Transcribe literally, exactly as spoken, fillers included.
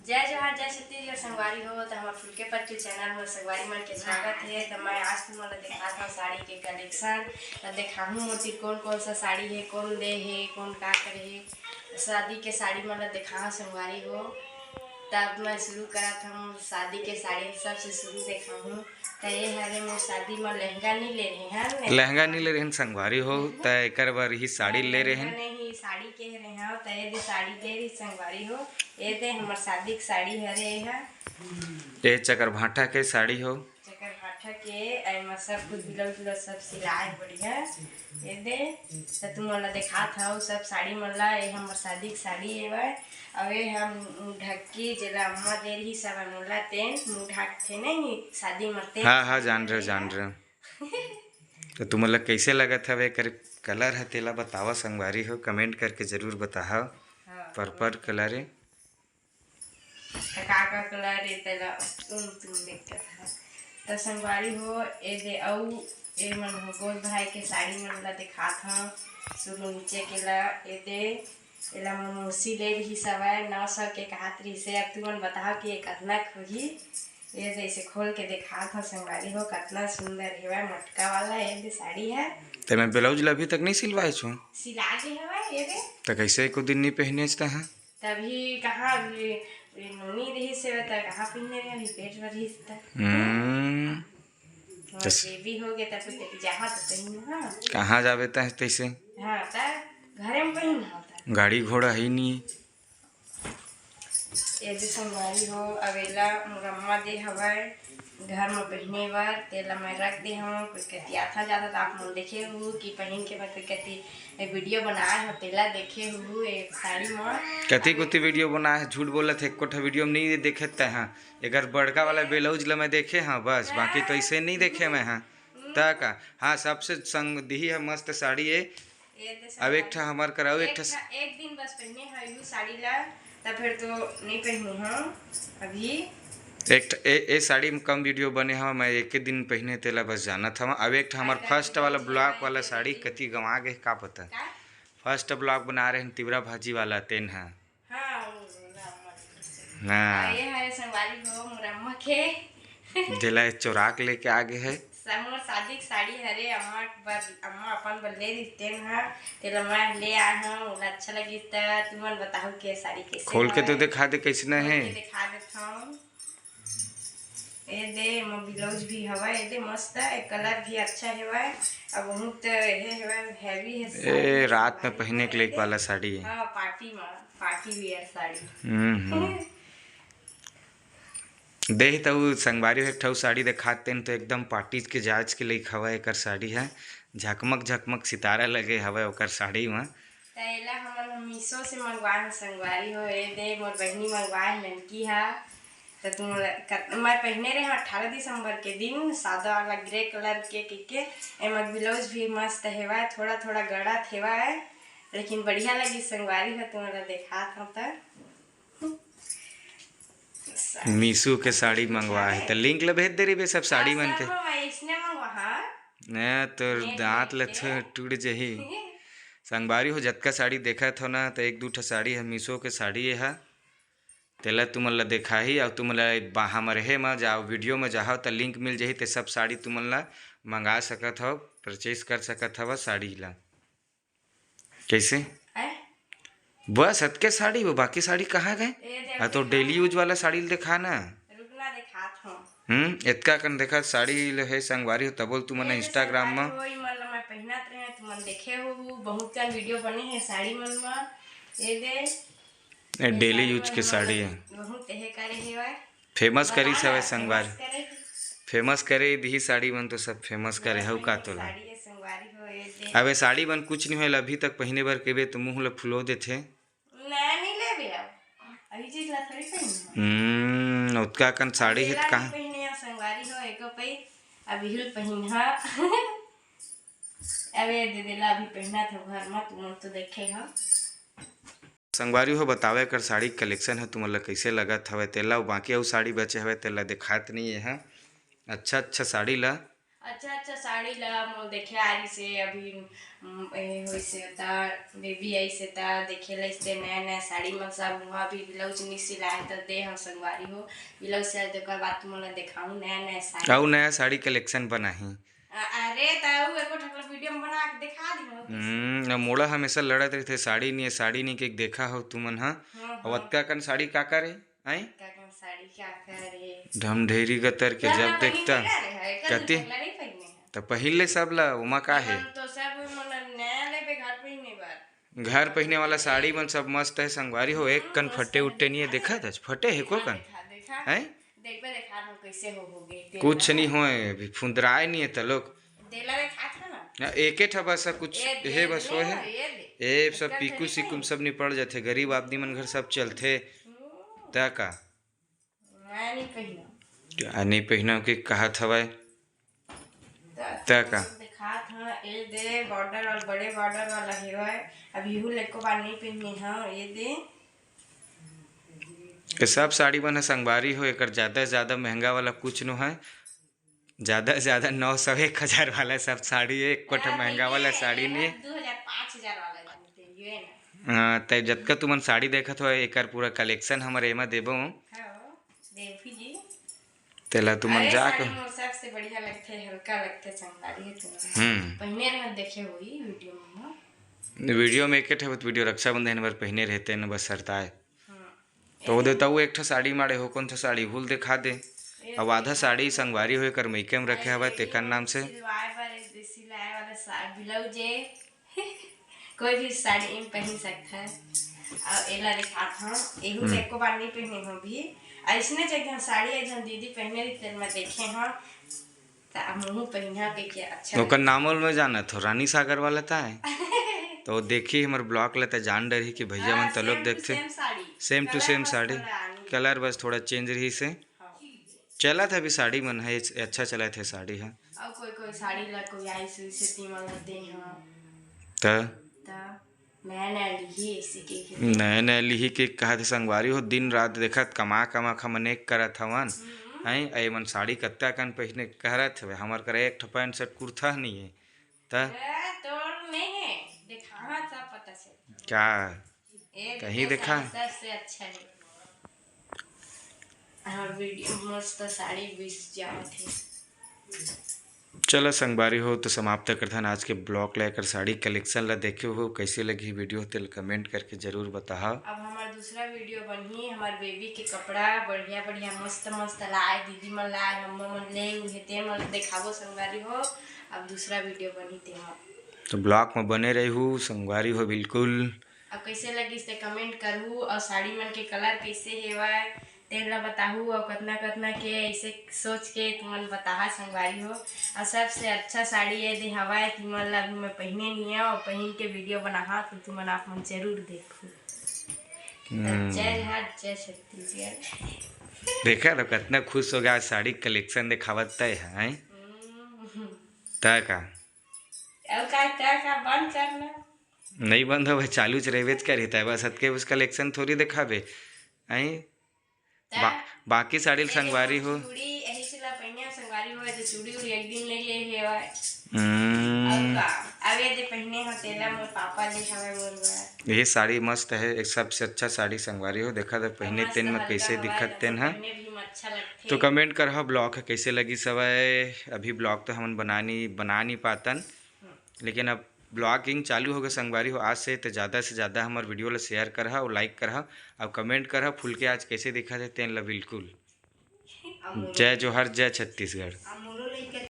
जय जोहार, जय छत्तीसगढ़ संगवारी हो। त हमर फुलके पट्टी चैनल में संगवारी मन के स्वागत हे। त मैं आज तुमन ला दिखात हव साड़ी के कलेक्शन। त देखाहूँ मोती कौन कौन सा साड़ी हे, कौन दे हे, कौन का करे हे। शादी के साड़ी मन ला देखाहूँ संगवारी हो। तब मैं शुरू करत हूँ शादी के साड़ी, सबसे शुरू देखाहूँ। त ये हरे मोर शादी में लहंगा नहीं ले रहे हैं, लहंगा नहीं ले रहे हैं संगवारी हो, त एकर बर ही साड़ी ले रहे हैं। नहीं, साड़ी के रहे हैं, त ये दे साड़ी दे रही संगवारी हो। ये दे हमर शादी के साड़ी हरे, ये ह। ये चकरभाठा के साड़ी हो। चकरभाठा के, एमा सब कुछ ब्लाउज व्लाउज सब सिलाए बढ़िया। ये दे, त तुमन ला देखात हव सब साड़ी मन ला। ये हमर शादी के साड़ी एवय। अउ ये हम ढक्की जेला अम्मा दे रही सब अनोला तेन, मुंह ढाकथे नहीं शादी म तेन। हाँ, हाँ, जान रहे, जान रहे। त तुमन ला कैसे लगत हवे एकर कलर ह, तेला बतावा संगवारी हो, कमेंट करके जरूर बताहा। हाँ। पर्पल कलर हे। त का का कलर हे, तेला तुम, तुम देख के कहा। त संगवारी हो, ए दे अउ ए मन हो गोद भराई के साड़ी मन ला देखात हव, शुरू नीचे के ला। ए दे, एला मोर मौसी ले रही सवय नौ सौ के कहात रहिसे। अब तुमन बताओ कि ये कतना के होही। ये जैसे खोल के देखात हव संगवारी हो, कतना सुंदर हेवय, मटका वाला ये दे साड़ी हे। ते मैं ब्लाउज ला अभी तक नहीं सिलवाए छो। सिला गे हवय ये दे। त कैसे एको दिन नहीं पहने तहा? तभी कहाँ अभी ये नोनी रहिस हे, त कहाँ पहने रहे, अभी पेट भर रहिस त। हम्म। और तस- बेबी हो गया, तब तो कभी जहाँ तो कहीं ना। कहाँ जाबे तह तैसे? हाँ, त घरे में कहीं ना होता। गाड़ी घोड़ा है नहीं। ये दे संगवारी हो, अवेला मोर अम्मा दे हवय घर में पहने बर, तेला मैं रख दे हूँ। कोई कति आता जाता तो आप मन देखे हो कि पहन के मैं कोई कति एक वीडियो बनाए हो, तेला देखे हो एक साड़ी में। कति कोती वीडियो बनाए है, झूठ बोलत है, एको ठा वीडियो में नहीं देखे तै, हाँ। एकर बड़का वाला ब्लाउज ला मैं देखे, हाँ, बस, बाकी तो ऐसे नहीं देखे मैं, हाँ। त का, हाँ, सबसे संग दिही है मस्त साड़ी ये। ये दे अब एक ठा हमार करा, अब एक एक ठा ठा, एक दिन बस पहने है यू साड़ी ला, तब फिर तो नहीं पहनू हम अभी। एक ठा, ए, ए साड़ी में कम वीडियो बने हवा, मैं एक दिन पहने तेला बस जानत हवा। अब एक ठा हमार अच्छा, फर्स्ट वाला ब्लॉग वाला साड़ी कति गंवा गे का पता। का? फर्स्ट ब्लॉग बना रहे हैं तिवरा भाजी वाला तेन है। हाँ, वो वाला मत। हाँ। ये हरे संगवारी हो मोर अम्मा के। जेला चोरा के लेके आ गे है। समोर शादी के साड़ी हरे, अम्मा बर, अम्मा अपन बर ले रहिस तेन ह, तेला मैं ले आए हूँ, ओला अच्छा लगिस त तुमन बताहू के साड़ी कैसे खोल के तो हवय। दिखा दे कैसना खोल है। के दिखा देत हूँ। ए दे, एमा ब्लाउज भी हवय, ए दे मस्त है, कलर भी अच्छा हेवय, अब बहुत हे हेवय, हैवी है ए, साड़ी, रात में भारी पहने के लिए एक है। वाला साड़ी है। हाँ, पार्टी में, पार्टी वियर साड़ी। हम्म, हम्म। देही त उ संगवारी हो एक ठा साड़ी देखात तेन तो एकदम पार्टी के जाज के लइक हवय एकर साड़ी ह, झकमक झकमक सितारा लगे हवय ओकर साड़ी म। त एला हमन ह मीशो से मंगवाए हन संगवारी हो, ए दे मोर बहिनी मंगवाए हे ननकी ह। त तुम ल-, क-, मैं पहिने रहे हव अठारह दिसंबर के दिन सादा वाला ग्रे कलर के, के, के एमा ब्लाउज भी मस्त हेवय, थोड़ा थोड़ा गड़त हेवय, लेकिन बढ़िया लगी संगवारी हो, तुमन ल देखात हव त। मीशो के साड़ी मंगवा है, त लिंक ल भेज दे रही बे सब साड़ी मन के। सब हम अइसने मंगवा, हाँ। ने तोर नेट दांत ल देख के। छ-, टूट जही। संगवारी हो, जतका साड़ी देखत हो ना, त एक दू ठा साड़ी है मीशो के साड़ी ये हा। तेला तुमन ल देखाही, अउ तुमन ल बा-, हमर हे म जाओ, वीडियो म जाहव, त लिंक मिल जही, ते सब साड़ी तुमन ल मंगा सकत हव, परचेज कर सकत हव साड़ी ल। कैसे? हैं? बस अतके साड़ी हो, बाकी साड़ी कहाँ गए? ए दे, आ, तो अभी डेली यूज वाला साड़ी ल देखा ना। रुक ना, देखात हूँ। हम्म, एतका कन देखा साड़ी ल हे संगवारी हो, तबो ल तुमन ए दे Instagram संगवारी म। हो, ई मन ल मैं पहिनत रहे, तुमन देखे हो, बहुत कन वीडियो बने हे साड़ी मन म। ए दे, ए, ए डेली साड़ी यूज मन के ह साड़ी हे। बहुत हे करे हेवय। फेमस करी बताना, सवे संगवारी। फेमस करे। फेमस करे दिही साड़ी मन तो सब फेमस करे, हउ का तोला? साड़ी ये संगवारी हो, ये दे। अबे साड़ी मन कुछ नहीं होल, अभी तक पहिने बर केबे तो मुंह ल फुलो देथे। नया नहीं लेबे अब। अभी चीज ला थोड़ी पहिने। हम्म, ओतका कन साड़ी हे त तेला कहाँ? नहीं पहिने या संगवारी हो, एको पई अभी हिल पहिन हा। अबे दे देला अभी पहिना था घर में, तुमन तो देखे हो। संगवारी हो, बतावे एकर साड़ी कलेक्शन ह तुमन ल कइसे लगत हवय तेला, अउ बाकी अउ साड़ी बचे हवय तेला देखात नहीं हे। अच्छा अच्छा साड़ी ला अच्छा अच्छा साड़ी ला मोर देखे आ रही से अभी, उम, ए, होइसे त बेबी आई से त देखे लइसे नया नया साड़ी मन सब हुआ भी ब्लाउज नी सिलाए त दे हम संगवारी हो ब्लाउज सिलाए त ओकर बाद तुमन ला देखाऊं नया नया साड़ी। अउ नया साड़ी कलेक्शन बनाही। अ-, अरे त उ एको ठक ला वीडियो में बना के दिखा दी हम। हम्म, मोला हमेशा लड़त रहिथे साड़ी नी, साड़ी नी के देखा हो तुमन हा। हाँ, अउ हाँ। अतका कन साड़ी का करे? हैं? का कौन साड़ी क्या करे? ढमढेरी गतर के क्या जब ना देखता। पहनने का रे है? कल कति? झगला नहीं पहनने हैं। त पहिन ले सब ला, ओमा का हे? हम तो सब मन नया लेबे घर पहनने बार। घर पहने वाला साड़ी मन सब मस्त है संगवारी हो, एक कन हाँ, फटे उट्टे नहीं है, देखा था फटे है को कन? देखा, देखा। हैं? देखबे देखा हम कैसे हो हो गए। कुछ नहीं होए, अभी फुंदराए नहीं है त लोग। देला रे खात है ना? ना, एके ठा बस है, कुछ ये हे दे, बस ये होए है। ये दे। ए सब इतना पीकू थोड़ी सीकू में है। सब निपट जाथे, गरीब आदमी मन घर सब चलथे। हम्म। त का? मैं नहीं पहना। आ, नहीं पहना के कहत हवय। त त का? दिखात हाँ, ए दे बॉर्डर और बड़े बॉर्डर वाला हेवय। अब इहू लेको बार नहीं पहने हाँ, ये दे। ये सब साड़ी मन ह संगवारी हो, एकर ज्यादा से ज्यादा महंगा वाला कुछ नो है। ज्यादा से ज्यादा नौ सौ एक हजार वाला सब साड़ी है, एक कोठा महंगा वाला साड़ी नहीं है। दो हजार, पाँच हजार वाला जानते हैं, ये ना। हाँ, तय जतका तुमन साड़ी देखत हो, एकर पूरा कलेक्शन हमर एमा देबो। हाँ, देवी जी। तेला तुमन अरे, जा साड़ी के मोर सबसे बढ़िया लगथे, हल्का लगथे, संगवारी है तुमन। हम्म। पहिने रह देखे होई वीडियो में ना। वीडियो में एके ठे वीडियो रक्षाबंधन बर पहिने रहते न बस सरताए। हाँ। तो वो देता वो एक ठो साड़ी माड़े हो, कौन ठो साड़ी भूल दिखा दे। ए, अब आधा साड़ी संगवारी हो एकर मइके में रखे हवय अरे, तेकर नाम से। सिलवाए वाले, सिलाए वाला सा-, ब्लाउज है। कोई भी साड़ी में पहन सकता है। और एला दिखात हूँ, एहू हम्म। से एको बार नहीं पहने हूँ भी। ऐसने जगह साड़ी एक जन दीदी पहने रही, तेल में देखे हूँ, तो अब मुँह पहना के क्या अच्छा ओकर लगे। नाम ओल में जानत हो, रानी सागर वाला ता है। तो देखी हमर ब्लॉग ले त जान डरही कि भैया मन हाँ, त लोग same to देखते। Same sari. Same to colour same बस साड़ी। थोड़ा आनी। Colour बस थोड़ा change रही से। हाँ। चलत हे अभी साड़ी मन है, अच्छा चलत हे साड़ी है। और कोई कोई साड़ी ला कोई आई सुई से तीमन ला दे हाँ। त? त नया नया लिही ऐसे के के। नया नया लिही के कहत हे संगवारी हो, दिन रात देखत कमा कमा के हमन एक करत हवन। हम्म। हैं, ए मन साड़ी कत्ता कन पहिने कहरत हवे, हमर करा एक ठो पैंट शर्ट कुर्ता नहीं है। त? ए, तोर नहीं है, देखा हाँ, सब पता चल। क्या? ए, कहीं देखा? सबसे अच्छा है। और वीडियो मस्त साड़ी बीस जावत है। चलो संगवारी हो, तो समाप्त करथन आज के ब्लॉग ला। एकर साड़ी कलेक्शन ला देखे हो, कैसे लगी वीडियो, तेल कमेंट करके जरूर बताहा। अब हमार दूसरा वीडियो बनही, हमार बेबी के कपड़ा बढ़िया बढ़िया मस्त मस्त लाए, दीदी मन लाए, मम्मा मन ले उहे, ते मन देखाबो संगवारी हो। अब दूसरा वीडियो बनही तेमा। तो ब्लॉग में बने रहू संगवारी हो बिल्कुल। अब कैसे लगिस ते कमेंट करहू, और साड़ी मन के कलर कैसे हेवय तेन ला बताहू, और कतना कतना के ऐसे सोच के तुमन बताहा संगवारी हो। और सबसे अच्छा साड़ी ये दे हवय, तुमन ला अभी मैं पहिने नहीं है, और पहिन के वीडियो बनाहा तो तुमन आप मन जरूर देखहू। तो हम्म। जय जोहार, जय छत्तीसगढ़। देखा तो कितना खुश हो गया, साड़ी कलेक्शन दिखावत तय है। हम्म। तय का? अब का, का, का बंद करना? नहीं बंद हो भाई, चालू च रहबेच करी, तय बस अतके बस कलेक्शन थोड़ी दिखाबे। आई? बा-, बाकी साड़ी ल संगवारी हो। चूड़ी, यही से ला पहिने संगवारी हो, जो चूड़ी उड़ी एक दिन ले ले हे, हम्म। और का? अब ये दे पहिने हो, तेला मोर पापा ले हवे मोर बर। ये साड़ी मस्त है, एक सबसे अच्छा साड़ी संगवारी हो। देखा तो पहिने मस्त तेन में हल्का कैसे हवा दिखत है, तेन है। पहिने भी में अच्छा लगथे। तो कमेंट करहा ब्लॉग ह कैसे लगिस हवय। अभी ब्लॉग तो हमन बना नहीं, बना नहीं पातन, हम्म। लेकिन अब ब्लॉगिंग चालू होगे संगवारी हो आज से, तो ज़्यादा से ज़्यादा हमर वीडियो ला शेयर करहा और लाइक करहा और कमेंट करहा फूल के आज कैसे दिखत हे तेन ला बिल्कुल। जय जोहार, जय छत्तीसगढ़।